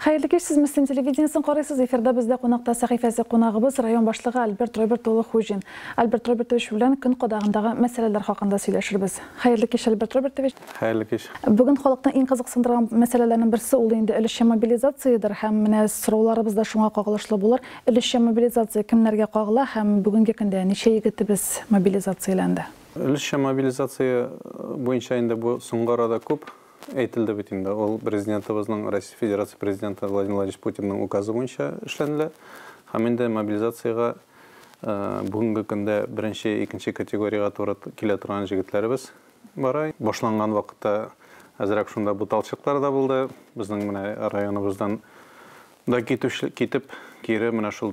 Хәерле кич, сез Мөслим телевидениесен карыйсыз. Эфирда бездә кунакта сәхифәсе кунагыбыз район башлыгы Альберт Роберт улы Хуҗин. Альберт Робертович белән көн кадагындагы мәсьәләләр хакында сөйләшербез. Хәерле кич, Альберт Робертович. Хәерле кич. Бүген халыкны иң кызыксындырган мәсьәләләрнең берсе ул инде өлешчә мобилизациядер һәм менә сорауларыбыз да шуңа кагылышлы булыр. Өлешчә мобилизация кемнәргә кагыла һәм бүгенге көндә ничә егетебез мобилизацияләнде? Өлешчә мобилизация буенча инде бу соңгы арада күп әйтелде бит инде. Ул президентыбызның, Россия Федерация президенты Владимир Владимирович Путинның указы буенча эшләнелә. Һәм инде мобилизациягә бүгенге көндә беренче, икенче категориягә туры килә торган җегетләребез бара. Башланган вакытта әзрәк шунда буталчыклар да булды. Безнең менә районыбыздан да китүче, китеп, кире менә шул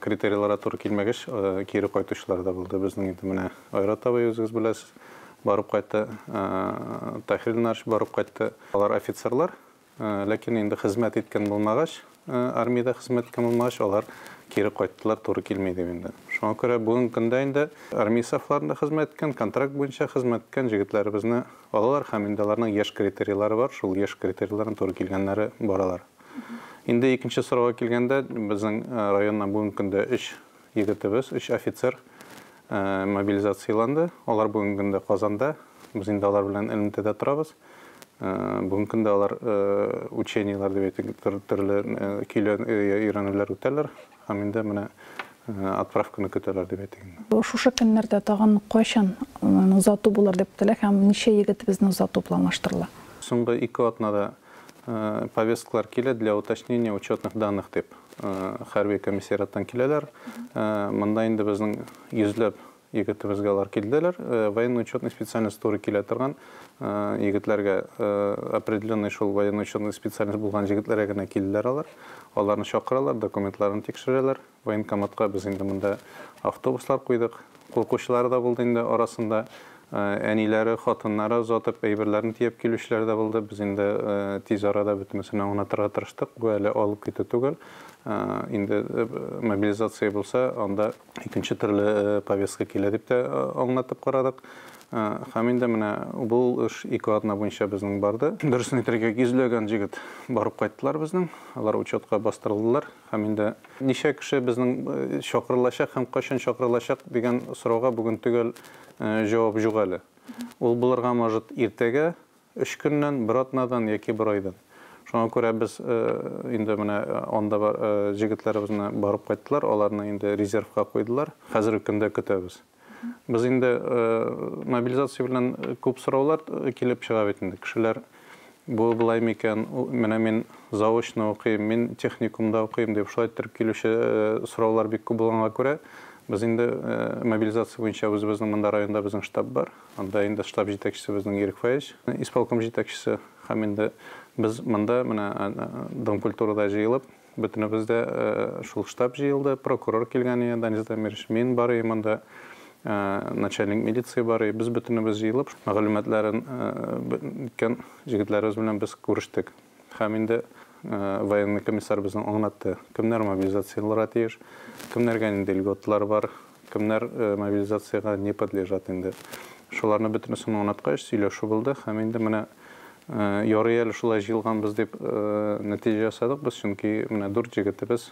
критерийларга туры килмәгәч, кире кайтучылар да булды. Безнең инде менә Айрат абый, үзегез беләсез, барып кайтты, Таһир Ленарович барып кайтты. Алар офицерлар, ләкин инде хезмәт иткән булмагач, армиядә хезмәт иткән булмагач, алар кире кайттылар, туры килми дип инде. Шуңа күрә бүгенге көндә инде армия сафларында хезмәт иткән, контракт буенча хезмәт иткән җегетләребезне алалар һәм инде аларның яшь критерийлары бар, шул яшь критерийларына туры килгәннәре баралар. Инде икенче сорауга килгәндә, безнең районнан бүгенге көндә 3 егетебез, 3 офицер мобилизацияләнде. Алар бүгенге көндә Казанда. Без инде алар белән элемтәдә торабыз. Бүгенге көндә алар учениелар дип әйтик, төрле көйләр өйрәнүләр үтәләр һәм инде менә отправканы көтәләр дип әйтик инде. Шушы көннәрдә тагын кайчан озату булыр дип көтелә һәм ничә егетебезне озату планлаштырыла? Соңгы 2 атнада повесткалар килә для уточнения учетных данных дип хәрби комиссариаттан киләләр. Монда инде безнең йөзләп егетебезгә алар килделәр. Военно-учетный специальность туры килә торган егетләргә, определенный шул военно-учетный специальность булган егетләргә генә килделәр алар. Аларны чакыралар, документларын тикшерәләр. Военкоматка без инде монда автобуслар куйдык. Куркучылар да булды инде арасында. Әниләре, хатыннары озатып, әйберләрен төяп килүчеләр дә булды. Без инде тиз арада бөтенесен аңлатырга тырыштык. Бу әле алып китү түгел. Инде мобилизация булса, анда икенче төрле повестка килә дип тә аңлатып карадык. Һәм инде менә бу эш 2 атна буенча безнең барды. Дөресен әйтергә, йөзләгән җегет барып кайттылар безнең. Алар учетка бастырылдылар. Һәм инде ничә кеше безнең чакырылачак һәм кайчан чакырылачак дигән сорауга бүген төгәл җавап юк әле. Ул булырга может иртәгә, 3 көннән, бер атнадан яки бер айдан. Шуңа күрә без инде менә анда бар җегетләребезне барып кайттылар, аларны инде резервка куйдылар. Хәзерге көндә көтәбез. Без инде мобилизация белән күп сораулар килеп чыга бит инде. Кешеләр бу булай микән, менә мин заочно укыйм, мин техникумда укыйм дип шулай иттереп килүче сораулар бик күп булганга күрә, без инде мобилизация буенча үзебезнең монда районда безнең штаб бар. Анда инде штаб җитәкчесе безнең Ирек Фаевич, исполком җитәкчесе. Һәм инде без монда менә Дом культурада җыелып, бөтенебез дә шул штаб җыелды, прокурор килгән иде, Данис Дамирович, мин бар идем монда, начальник милиция бар иде. Без бөтенебез җыелып, мәгълүматларын үткән җегетләребез белән без күрештек. Һәм инде военный комиссар безне аңлатты, кемнәр мобилизацияләргә тиеш, кемнәргә нинди льготалар бар, кемнәр мобилизациягә не подлежат инде. Шуларны бөтенесен аңлаткач, сөйләшү булды һәм инде менә ярый әле шулай җыелганбыз дип нәтиҗә ясадык без, чөнки менә 4 җегетебез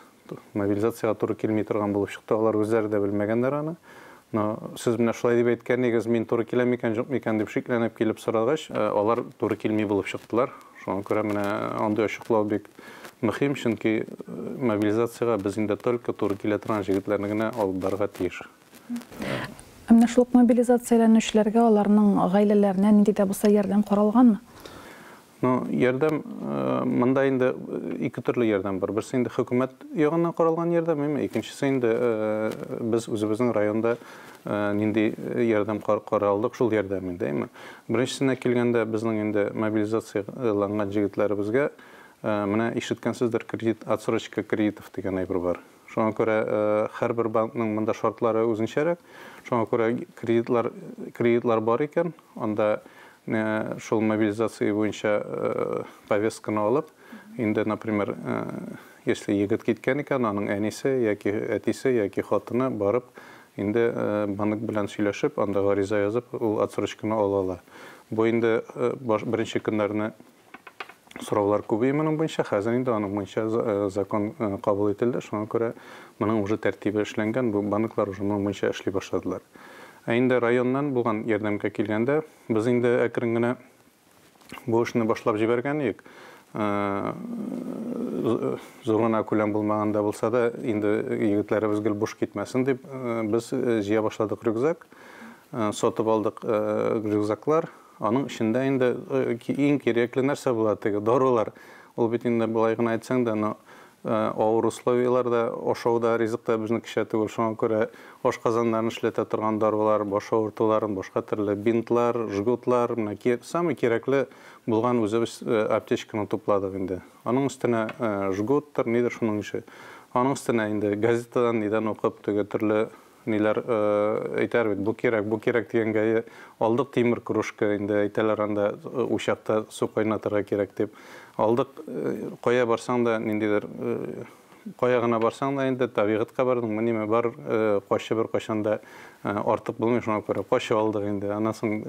мобилизациягә туры килми торган булып чыкты. Алар үзләре дә белмәгәннәр аны. Но сез менә шулай дип әйткән идегез, мин туры киләм микән, юк микән дип шикләнеп килеп сорагач, алар туры килми булып чыктылар. Шуңа күрә менә андый ачыклау бик мөһим, чөнки мобилизациягә без инде только туры килә торган җегетләрне генә алып барырга тиеш. Ә менә шул ук мобилизацияләнүчеләргә, аларның гаиләләренә нинди дә булса ярдәм каралганмы? Ну, ярдәм, монда инде ике төрле ярдәм бар. Берсе инде хөкүмәт ягыннан каралган ярдәм, әмма икенчесе инде без үзебезнең районда нинди ярдәм каралдык, шул ярдәм инде, әйме. Беренчесенә килгәндә, безнең инде мобилизацияләнгән җегетләребезгә менә ишеткәнсездер, кредит, отсрочка кредитов дигән әйбер бар. Шуңа күрә һәрбер банкның монда шартлары үзенчәрәк. Шуңа күрә кредитлар бар икән, анда шул мобилизация буенча повестканы алып, инде, например, если егет киткән икән, аның әнисе яки әтисе яки хатыны барып, инде банк белән сөйләшеп, анда гариза язып, ул отсрочканы ала ала. Бу инде беренче көннәрне Сораулар күбәйде моның буенча. Хәзер инде аның буенча закон кабул ителде. Шуңа күрә моның уже тәртибе эшләнгән, бу банклар уже моның буенча эшли башладылар. Ә инде районнан булган ярдәмгә килгәндә, без инде әкрен генә бу эшне башлап җибәргән идек. Зур гына күләм булмаганда булса да, инде егетләребез гел буш китмәсен дип, без җыя башладык рюкзак, сатып алдык рюкзаклар. Аның эчендә инде иң кирәкле нәрсә була теге дарулар. Ул бит инде болай гына әйтсәң дә, но авыр условияләрдә ашау да, ризык та безнекечә түгел. Шуңа күрә ашказаннарын эшләтә торган дарулар, баш авыртуларын, башка төрле бинтлар, жгутлар, менә самый кирәкле булган үзебез аптечканы тупладык инде. Аның өстенә жгуттыр, нидер шуның ише. Аның өстенә инде газетадан нидән укып теге төрле ниләр әйтәр бит, бу кирәк, бу кирәк дигәнгә алдык тимер кружка, инде әйтәләр анда учакта су кайнатырга кирәк дип. Алдык, кая барсаң да ниндидер, кая гына барсаң да инде табигатькә бардың, ниме бар, качы бер кайчан да артык булмый, шуңа күрә качы алдык инде. Аннан соң,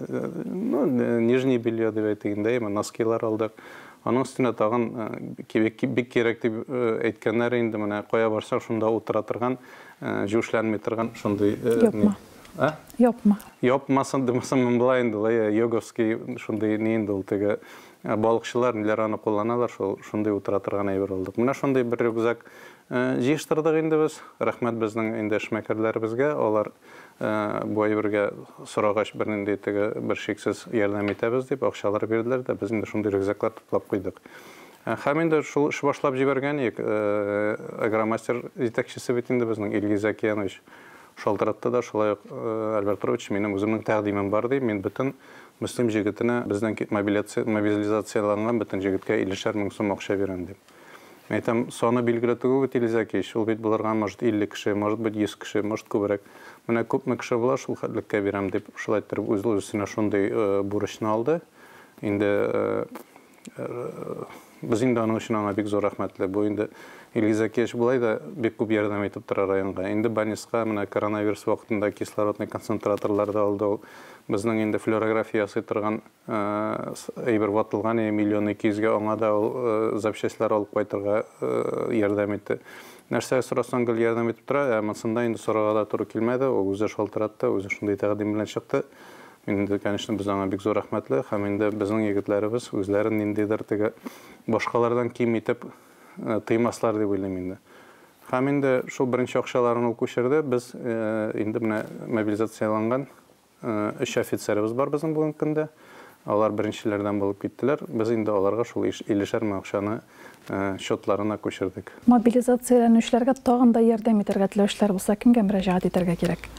ну, нижний белье дип әйтик инде, әйме, носкилар алдык. Аның өстенә тагын бик кирәк дип әйткәннәр инде, менә кая барсаң шунда утыра торган, җүшләнми торган шундый Япма. А? Япма. Япмасын димәсәм була инде, ул йоговский шундый ни инде ул теге балыкчылар ниләр аны кулланалар, шул шундый утыра торган әйбер алдык. Менә шундый бер рюкзак җыештырдык инде без. Рәхмәт безнең инде эшмәкәрләребезгә, алар бу әйбергә сорагач бернинди теге бер шиксез ярдәм итәбез дип акчалар бирделәр дә, без инде шундый рюкзаклар туплап куйдык. Һәм инде шул эш башлап җибәргән идек. Агромастер җитәкчесе бит инде безнең Илгиз Зәкиянович шалтыратты да, шулай ук Альберт Робертович, минем үземнең тәкъдимем бар ди, мин бөтен Мөслим җегетенә, бездән мобилизацияләнгән бөтен җегеткә 50 мең сум акча бирәм дип. Әйтәм, саны билгеле түгел бит, Илгиз Зәкиевич, ул бит булырга может 50 кеше, может быть 100 кеше, может күбрәк. Менә күпме кеше була, шул хәтлеккә бирәм дип, шулай иттереп үзе үзенә шундый бурычны алды. Инде без инде аның өчен аңа бик зур рәхмәтле. Бу инде Илгиз Зәкиевич болай да бик күп ярдәм итеп тора районга. Инде больницага менә коронавирус вакытында кислородный концентраторлар да алды ул. Безнең инде флюорография ясый торган әйбер ватылган 1 200 000-гә, аңа да ул запчастьлар алып кайтырга ярдәм итте. Нәрсә сорасаң гел ярдәм итеп тора, ә монсында инде сорарга да туры килмәде, ул үзе шалтыратты, үзе шундый тәкъдим белән чыкты. Инде, конечно, без аңа бик зур рәхмәтле, һәм инде безнең егетләребез үзләрен ниндидер теге башкалардан ким итеп тыймаслар дип уйлыйм инде. Һәм инде шул беренче акчаларын ул күчерде, без инде менә мобилизацияләнгән 3 офицерыбыз бар безнең бүгенге көндә. Алар беренчеләрдән булып киттеләр. Без инде аларга шул 50 мең акчаны счетларына күчердек. Мобилизацияләнүчеләргә тагын да ярдәм итәргә теләүчеләр булса, кемгә мөрәҗәгать итәргә кирәк?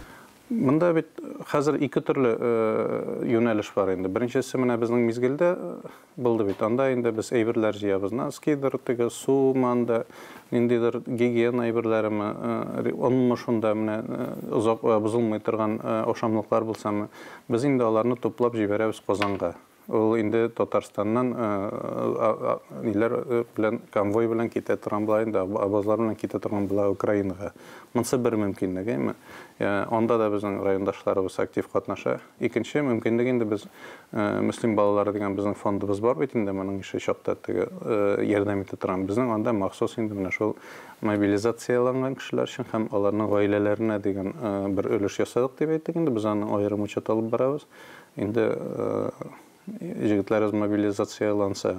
Монда бит хәзер ике төрле юнәлеш бар инде. Беренчесе менә безнең мизгелдә булды бит. Анда инде без әйберләр җыябыз. Носкидыр, теге су манда, ниндидер гигиена әйберләреме, онмы шунда менә озак бозылмый торган ашамлыклар булсамы, без инде аларны туплап җибәрәбез Казанга. Ул инде Татарстаннан ниләр белән, конвой белән китә торган була инде, обозлар белән китә торган була Украинага. Монысы бер мөмкинлек, әйме? Анда да безнең райондашларыбыз актив катнаша. Икенче мөмкинлек инде без Мөслим балалары дигән безнең фондыбыз бар бит инде, моның ише чакта теге ярдәм итә торган. Безнең анда махсус инде менә шул мобилизацияләнгән кешеләр өчен һәм аларның гаиләләренә дигән бер өлеш ясадык дип әйтик инде, без аны аерым учет алып барабыз. Инде җегетләребез мобилизацияланса,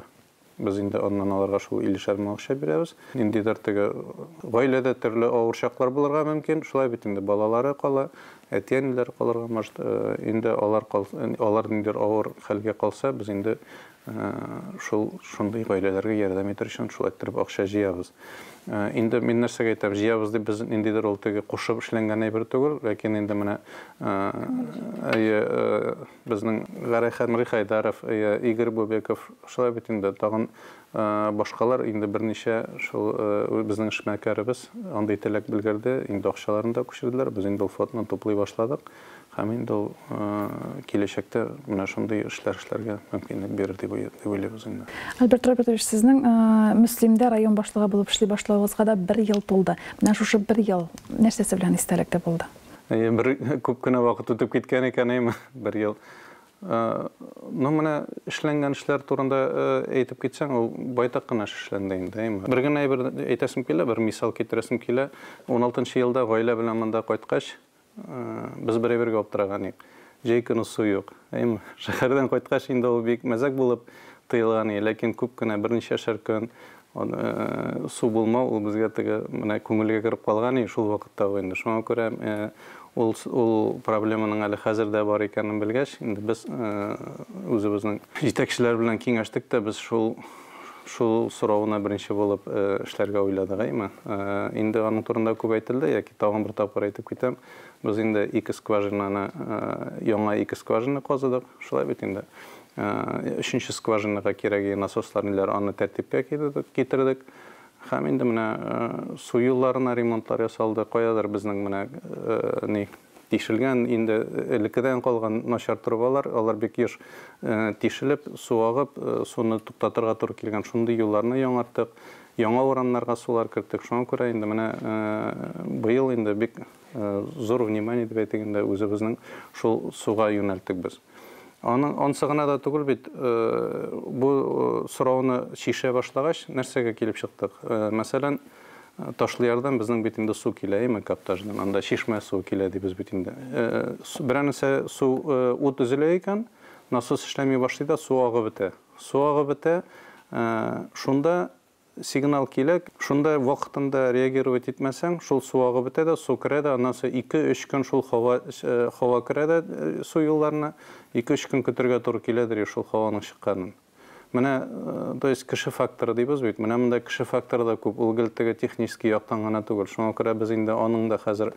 без инде аннан аларга шул 50 мең акча бирәбез. Ниндидер теге гаиләдә төрле авыр чаклар булырга мөмкин, шулай бит инде балалары кала, әти-әниләре калырга может, инде алар алар ниндидер авыр хәлгә калса, без инде шул шундый гаиләләргә ярдәм итәр өчен шулай иттереп акча җыябыз. Инде мин нәрсәгә әйтәм, җыябыз дип без ниндидер ул теге кушып эшләнгән әйбер түгел, ләкин инде менә безнең Гәрәйхан Рихайдаров, Игорь Бубеков, шулай бит инде тагын башкалар инде берничә шул безнең эшмәкәребез андый теләк белдерде, инде акчаларын да күчерделәр, без инде ул фондны туплый башладык. Һәм инде ул киләчәктә менә шундый эшләр эшләргә мөмкинлек бирер дип уйлыйбыз инде. Альберт Робертович, сезнең Мөслимдә район башлыгы булып эшли башлавыгызга да бер ел тулды. Менә шушы бер ел нәрсәсе белән истәлектә булды? Бер күп кенә вакыт үтеп киткән икән, әйме, бер ел. Ну, менә эшләнгән эшләр турында әйтеп китсәң, ул байтак кына эш эшләнде инде, әйме. Бер генә әйбер әйтәсем килә, бер мисал китерәсем килә. 16 елда гаилә белән монда кайткач, без бер әйбергә аптыраган идек. Җәй көне су юк. Әйме, шәһәрдән кайткач инде ул бик мәзәк булып тоелган иде, ләкин күп кенә берничәшәр көн су булмау ул безгә теге менә күңелгә кереп калган иде шул вакытта ук инде. Шуңа күрә ул проблеманың әле хәзер дә бар икәнен белгәч, инде без үзебезнең җитәкчеләр белән киңәштек тә, без шул сорауны беренче булып эшләргә уйладык, әйме. Инде аның турында күп әйтелде, яки тагын бер тапкыр әйтеп китәм. Без инде ике скважинаны, яңа ике скважина казыдык, шулай бит инде. Өченче скважинага кирәге насослар ниләр, аны тәртипкә китердек. Һәм инде менә су юлларына ремонтлар ясалды. Каядыр безнең менә ни тишелгән, инде элеккедән калган начар трубалар, алар бик еш тишелеп, су агып, суны туктатырга туры килгән. Шундый юлларны яңарттык, яңа урамнарга сулар керттек. Шуңа күрә инде менә быел инде бик зур внимание дип әйтик инде үзебезнең шул суга юнәлттек без. Аның ансы гына да түгел бит, бу сорауны шишә башлагач, нәрсәгә килеп чыктык? Мәсәлән, Ташлыярдан безнең бит инде су килә, әйме, каптаждан, анда чишмә суы килә дибез бит инде. Берәр су ут өзелә икән, насос эшләми башлый да су агып бетә. Су агып бетә, шунда сигнал килә, шунда вакытында реагировать итмәсәң, шул су агып бетә дә, су керә дә, аннан соң 2-3 көн шул һава керә дә су юлларына, 2-3 көн көтәргә туры киләдер шул һаваның чыкканын. Менә, то есть кеше факторы дибез бит. Менә монда кеше факторы да күп. Ул гел теге технический яктан гына түгел. Шуңа күрә без инде аның да хәзер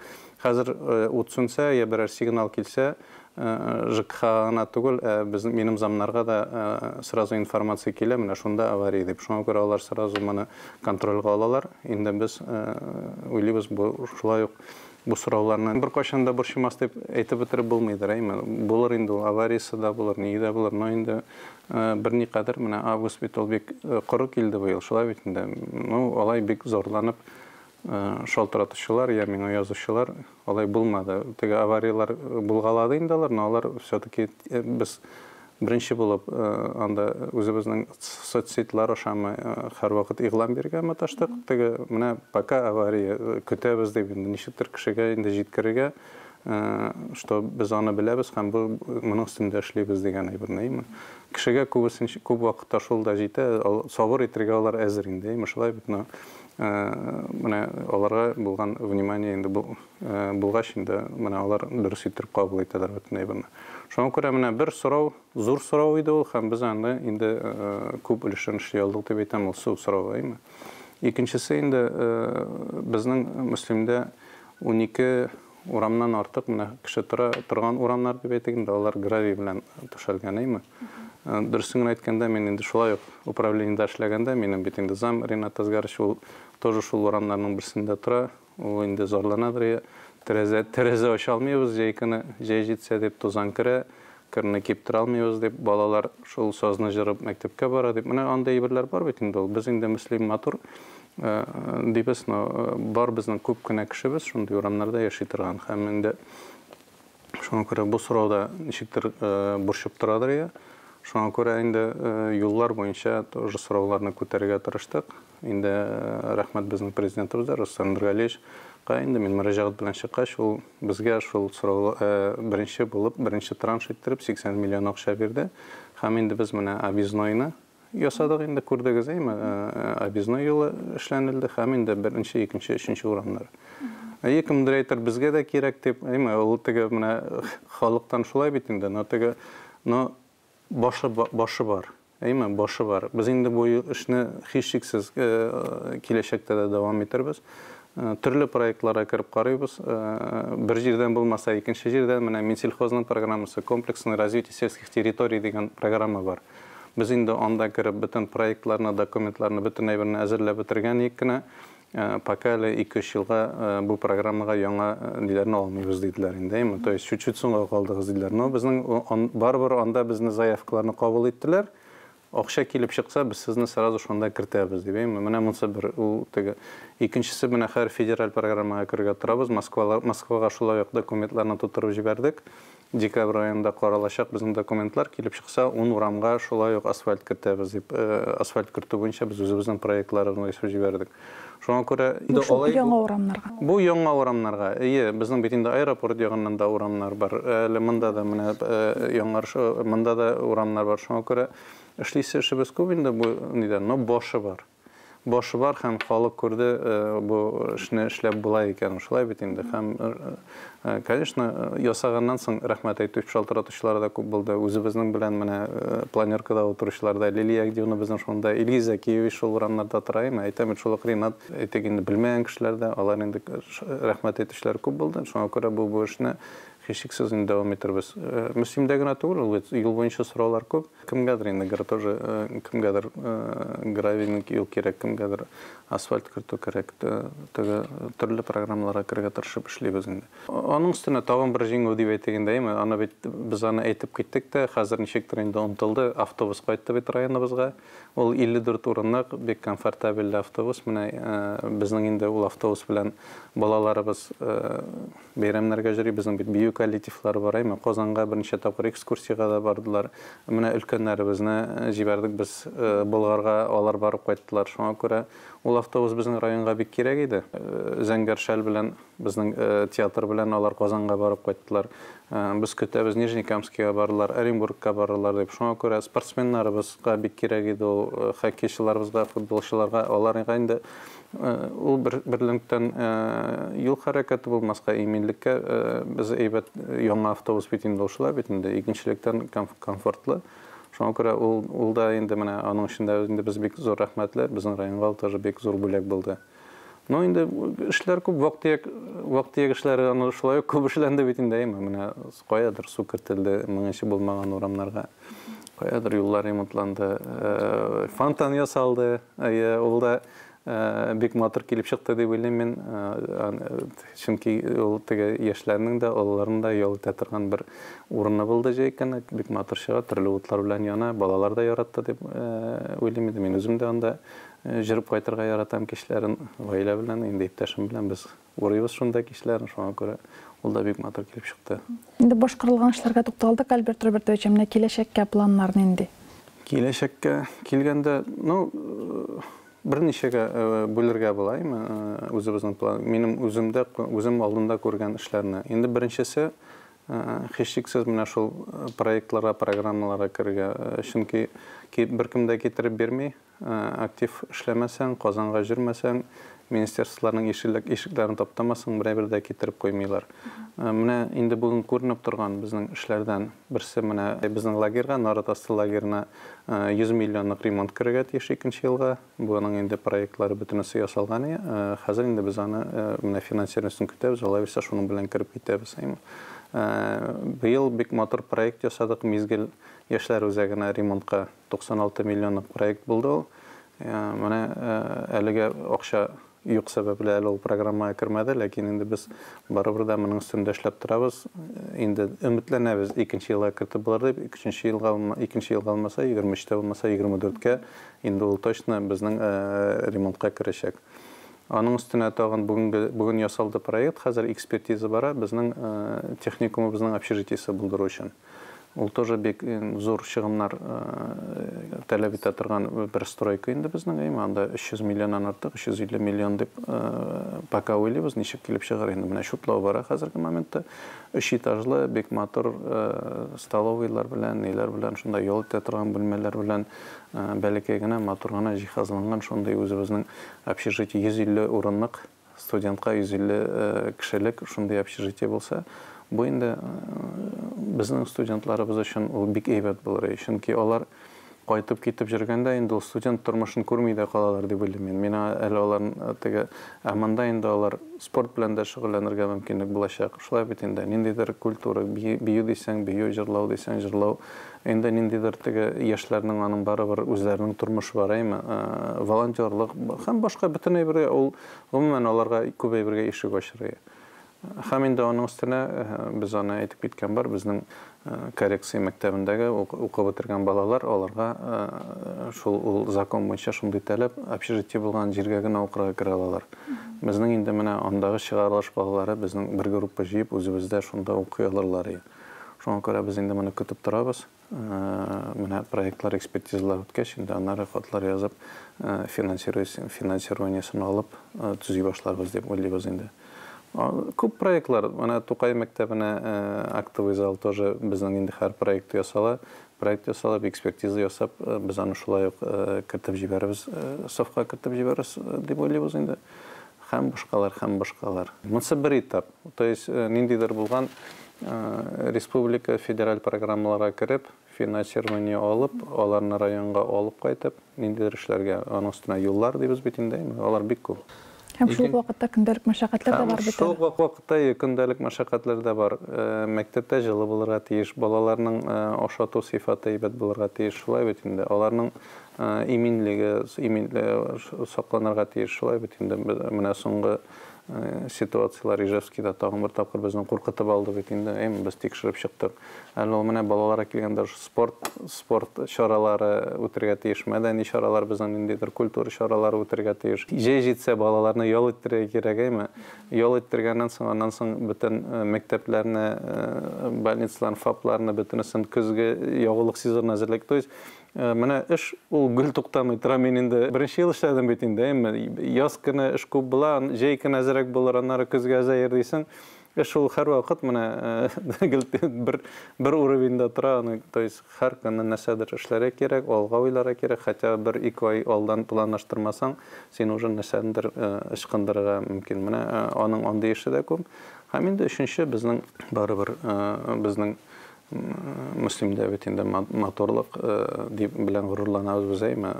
ут сүнсә, я берәр сигнал килсә, ЖКХ гына түгел, безнең минем замнарга да сразу информация килә, менә шунда авария дип. Шуңа күрә алар сразу моны контрольгә алалар. Инде без уйлыйбыз, бу шулай ук бу сорауларны беркайчан да борчымас дип әйтеп бетереп булмыйдыр, әйме? Булыр инде ул, авариясе дә булыр, ни дә булыр, но инде берникадәр менә август бит ул бик коры килде быел, шулай бит инде. Ну, алай бик зорланып шалтыратучылар, я миңа язучылар алай булмады. Теге авариялар булгалады инде алар, но алар все-таки без беренче булып анда үзебезнең соцсетьлар ашамы һәрвакыт игълан бирергә маташтык. Теге менә пока авария көтәбез дип инде ничектер кешегә инде җиткерергә, что без аны беләбез һәм бу моның өстендә эшлибез дигән әйберне, әйме? Кешегә күбесенчә күп вакытта шул да җитә, сабыр итәргә алар әзер инде, әйме? Шулай бит, но менә аларга булган внимание инде булгач инде менә алар дөрес итеп кабул итәләр бөтен әйберне. Шуңа күрә менә бер сорау, зур сорау иде ул, һәм без аны инде күп өлешен эшли алдык дип әйтәм, ул су соравы, әйме? Икенчесе инде безнең Мөслимдә 12 урамнан артык менә кеше тора торган урамнар дип әйтик инде, алар гравий белән түшәлгән, әйме? Дөресен генә әйткәндә, мин инде шулай ук управлениедә эшләгәндә, минем бит инде зам Ринат Азгарович, ул тоже шул урамнарның берсендә тора, ул инде зарланадыр, тәрәзә ача алмыйбыз, җәй көне, җәй җитсә дип тузан керә, керне киптерә алмыйбыз дип, балалар шул сазны җырып мәктәпкә бара дип. Менә андый әйберләр бар бит инде ул. Без инде Мөслим матур дибез, но бар безнең күп кенә кешебез шундый урамнарда яши торган. Һәм инде шуңа күрә бу сорау да ничектер борчып торадыр я. Шуңа күрә инде юллар буенча тоже сорауларны күтәрергә тырыштык. Инде рәхмәт безнең президентыбызга Рөстәм Нургалиевичка, инде мин мөрәҗәгать белән чыккач, ул безгә шул сорау беренче булып, беренче транш иттереп 80 миллион акча бирде. Һәм инде без менә объезднойны ясадык инде, күрдегез, әйме, объездной юлы эшләнелде һәм инде беренче, икенче, өченче урамнар. Әйе, кемдер әйтер, безгә дә кирәк дип, әйме, ул теге менә халыктан шулай бит инде, но теге, но башы бар. Әйме, башы бар. Без инде бу эшне һичшиксез киләчәктә дә дәвам итербез. Төрле проектларга кереп карыйбыз. Бер җирдән булмаса, икенче җирдән менә Минсельхозның программасы, комплексное развитие сельских территорий дигән программа бар. Без инде анда кереп бөтен проектларны, документларны, бөтен әйберне әзерләп бетергән идек кенә. Пока әле 2-3 елга бу программага яңа ниләрне алмыйбыз диделәр инде, әйме? То есть чуть-чуть соңга калдыгыз диделәр. Но безнең барыбер анда безне заявкаларны кабул иттеләр. Акча килеп чыкса, без сезне сразу шунда кертәбез дип, әйме? Менә монысы бер ул теге. Икенчесе, менә хәзер федераль программага керергә торабыз. Москвага шулай ук документларны тутырып җибәрдек. Декабрь аенда каралачак безнең документлар килеп чыкса, 10 урамга шулай ук асфальт кертәбез дип, асфальт кертү буенча без үзебезнең проектларыбызны ясап җибәрдек. Шуңа күрә инде алай яңа урамнарга. Бу яңа урамнарга. Әйе, безнең бит инде аэропорт ягыннан да урамнар бар. Әле монда да менә яңарыш, монда да урамнар бар. Шуңа күрә эшлисе эшебез күп инде бу нидән, но башы бар. Башы бар һәм халык күрде, бу эшне эшләп була икән, шулай бит инде. Һәм, конечно, ясаганнан соң рәхмәт әйтүче шалтыратучылар да күп булды. Үзебезнең белән менә планеркада утыручылар да, Лилия Агдиевна безнең шунда, Илгиз Зәкиевич шул урамнарда тора, әйме, әйтәм бит, шул ук Ринат, әйтик инде, белмәгән кешеләр дә, алар инде рәхмәт әйтүчеләр күп булды. Шуңа күрә бу эшне һичшиксез инде дәвам итербез. Мөслимдә генә түгел, ул бит юл буенча сораулар күп. Кемгәдер инде тоже, кемгәдер гравийный юл кирәк, кемгәдер асфальт кертү кирәк, теге төрле программаларга керергә тырышып эшлибез инде. Аның өстенә тагын бер җиңү дип әйтик инде, әйме, аны бит без аны әйтеп киттек тә, хәзер ничектер инде онытылды, автобус кайтты бит районыбызга. Ул 54 урынлык, бик комфортабельле автобус. Менә безнең инде ул автобус белән балаларыбыз бәйрәмнәргә йөри, безнең бит бию коллективлары бар, әйме, Казанга берничә тапкыр экскурсиягә дә бардылар. Менә өлкәннәребезне җибәрдек без Болгарга, алар барып кайттылар. Шуңа күрә ул автобус безнең районга бик кирәк иде. Зәңгәр шәл белән, безнең театр белән алар Казанга барып кайттылар. Без көтәбез, Нижнекамскига бардылар, Оренбургка бардылар дип. Шуңа күрә спортсменнарыбызга бик кирәк иде ул, хоккейчыларыбызга, футболчыларга, аларга инде ул берлектән юл хәрәкәте булмаска, иминлеккә без әйбәт яңа автобус бит инде ул шулай бит инде, икенчелектән комфортлы. Шуңа күрә ул да инде менә аның өчен дә инде без бик зур рәхмәтле, безнең районга ул тоже бик зур бүләк булды. Ну инде эшләр күп, вак-төяк эшләре аны шулай ук күп эшләнде бит инде, әйме, менә каядыр су кертелде, моңынчы булмаган урамнарга, каядыр юллар ремонтланды, фонтан ясалды, әйе, ул да бик матур килеп чыкты дип уйлыйм мин, чөнки ул теге яшьләрнең дә, олыларның да ял итә торган бер урыны булды җәй көне, бик матур чыга, төрле утлар белән яна, балалар да яратты дип уйлыйм инде. Мин үзем дә анда җырып кайтырга яратам кичләрен, гаилә белән, инде иптәшем белән без урыйбыз шунда кичләрен, шуңа күрә ул да бик матур килеп чыкты. Инде башкарылган эшләргә тукталдык, Альберт Робертович, менә киләчәккә планнар нинди? Киләчәккә килгәндә, берничәгә бүлергә була, әйме, үзебезнең план, минем үземдә, үзем алдында күргән эшләрне. Инде беренчесе, һичшиксез менә шул проектларга, программаларга керергә, чөнки беркем дә китереп бирми, актив эшләмәсәң, Казанга йөрмәсәң, министерстволарның ишекләрен таптамасаң, берәй-бер дә китереп куймыйлар. Менә инде бүген күренеп торган безнең эшләрдән берсе менә безнең лагерьга, Нарат асты лагерына 100 миллионлык ремонт керергә тиеш икенче елга. Буның инде проектлары бөтенесе ясалган. Хәзер инде без аны менә финансированиесен көтәбез, алай булса шуның белән кереп китәбез. Быел бик матур проект ясадык, Мизгел яшьләр үзәгенә ремонтка 96 миллионлык проект булды ул. Менә әлегә акча юк сәбәпле әле ул программага кермәде, ләкин инде без барыбер дә моның өстендә эшләп торабыз. Инде өметләнәбез икенче елга кертеп булыр дип, икенче елга икенче елга булмаса, егерме өчтә булмаса, егерме дүрткә инде ул точно безнең ремонтка керәчәк. Аның өстенә тагын бүген ясалды проект, хәзер экспертиза бара безнең техникумыбызның общежитиесе булдыру өчен. Ул тоже бик зур чыгымнар таләп итә торган бер стройка инде безнең, әйме, анда өч йөз миллионнан артык, өч йөз илле миллион дип пока уйлыйбыз, ничек килеп чыгар инде. Менә чутлау бара хәзерге моментта. Өч этажлы, бик матур столовыйлар белән, ниләр белән, шунда ял итә торган бүлмәләр белән бәләкәй генә, матур гына җиһазланган шундый үзебезнең общежитие, йөз илле урынлык, студентка йөз илле кешелек шундый общежитие булса, бу инде безнең студентларыбыз өчен ул бик әйбәт булыр, чөнки алар кайтып китеп йөргәндә инде ул студент тормышын күрми дә калалар дип уйлыйм мин. Мин әле алар теге, ә монда инде алар спорт белән дә шөгыльләнергә мөмкинлек булачак. Шулай бит инде, ниндидер культура, бию дисәң, бию, җырлау дисәң, җырлау. Инде ниндидер теге яшьләрнең аның барыбер үзләренең тормышы бар, әйме? Волонтерлык һәм башка бөтен әйбергә ул гомумән аларга күп әйбергә ишек ачыр. Һәм инде аның өстенә без аны әйтеп киткән бар, безнең коррекция мәктәбендәге укып бетергән балалар, аларга шул ул закон буенча шундый таләп, общежитие булган җиргә генә укырга керә алалар. Безнең инде менә андагы чыгарылыш балалары безнең бер группа җыеп үзебездә шунда укый алырлар иде. Шуңа күрә без инде моны көтеп торабыз. Менә проектлар, экспертизалар үткәч, инде аннары хатлар язып, финансированиесен алып, төзи башларбыз дип уйлыйбыз инде. Күп проектлар, менә Тукай мәктәбенә актовый зал тоже безнең инде һәр проект ясала. Проект ясалып, экспертиза ясап, без аны шулай ук кертеп җибәрербез, сафка кертеп җибәрербез дип уйлыйбыз инде. Һәм башкалар, һәм башкалар. Монысы бер этап. То есть ниндидер булган республика федераль программаларга кереп, финансирование алып, аларны районга алып кайтып, ниндидер эшләргә, аның өстенә юллар дибез бит инде, алар бик күп. Һәм шул ук вакытта көндәлек мәшәкатьләр дә бар бит. Шул ук вакытта көндәлек мәшәкатьләр дә бар. Мәктәптә җылы булырга тиеш, балаларның ашату сыйфаты әйбәт булырга тиеш, шулай бит инде. Аларның иминлеге сакланырга тиеш, шулай бит инде. Менә соңгы ситуацияләр Ижевскийда тагын бер тапкыр безне куркытып алды бит инде. Әйме, без тикшереп чыктык. Әле ул менә балаларга килгәндә спорт чаралары үтергә тиеш, мәдәни чаралар, безнең ниндидер культура чаралары үтергә тиеш. Җәй җитсә балаларны ял иттерергә кирәк, әйме. Ял иттергәннән соң, аннан соң бөтен мәктәпләрне, больницаларны, ФАПларны бөтенесен көзге ягулык сезонына әзерлек. То есть менә эш ул гел туктамый тора. Мин инде беренче ел эшләдем бит инде, әйме. Яз көне эш күп була, җәй көне әзрәк булыр, аннары көзгә әзәер дисең. Эш ул һәрвакыт менә гел бер уровеньда тора, аны, то есть һәр көнне нәрсәдер эшләргә кирәк, алга уйларга кирәк, хотя бер-ике ай алдан планлаштырмасаң, син уже нәрсәдер ычкындырырга мөмкин. Менә аның андый эше дә күп. Һәм инде өченче безнең барыбер безнең Мөслимдә бит инде матурлык дип белән горурланабыз без, әйме,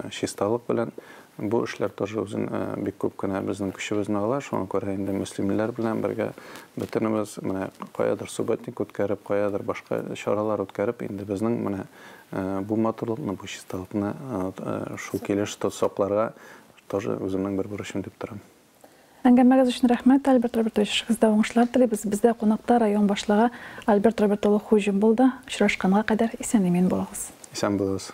чисталык белән. Бу эшләр тоже үзен бик күп кенә безнең көчебезне ала. Шуңа күрә инде мөслимлеләр белән бергә бөтенебез менә каядыр субботник үткәреп, каядыр башка чаралар үткәреп, инде безнең менә бу матурлыкны, бу чисталыкны шул килеш сакларга тоже үземнең бер бурычым дип торам. Әңгәмәгез өчен рәхмәт, Альберт Робертович, эшегездә уңышлар телибез. Бездә кунакта район башлыгы Альберт Роберт улы Хуҗин булды. Очрашканга кадәр исән-имин булыгыз. Исән булыгыз.